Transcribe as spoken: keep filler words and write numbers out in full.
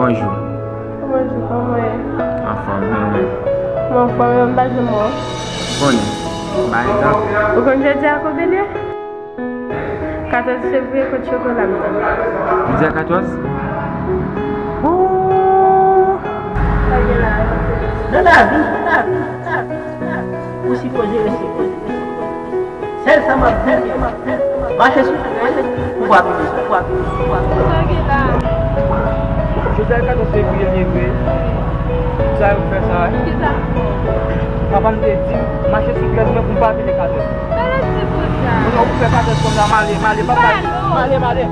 Bonjou. Bonjou, kòman w ye? Anfòm, men ou menm? Mwen anfòm, men m pa janm wè w. Konnen, m pa gen tan. Ou konn jodi a konbyen l ye? Katòz fevriye, kote chokola m nan? Jodi a katòz? Ooh! Sa gen la? Nan lavi, nan lavi, nan lavi, nan lavi, ou sipoze rete. Sèl sa m ap di, mache sou tèt ou pou w pa pile, pou w pa pile, pou w pa pile. Sa gen la? Jodi a katòz fevriye l ye vre. Sa yo fè sa, wi. Kisa? Papa m te di m, mache sou tèt mwen pou m pa pile katòz. Sa vle di konsa? Kounye a ou fè katòz kòm la, m ale, m ale, papa. M ale, m ale.